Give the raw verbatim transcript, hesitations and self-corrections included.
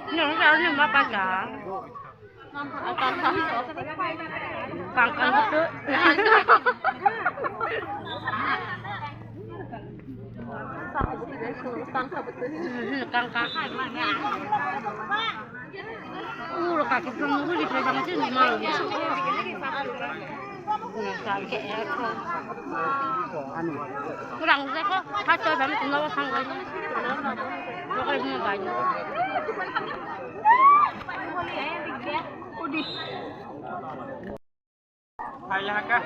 Nung rau nung ma pa ka. Kang kang tu. Kang kang. Uro kaki pun nunggu di pejang sini malu. Kurang jago, kacau banget, kenapa sanggup? Pokoknya mau banyak. Hai, ya, Kak.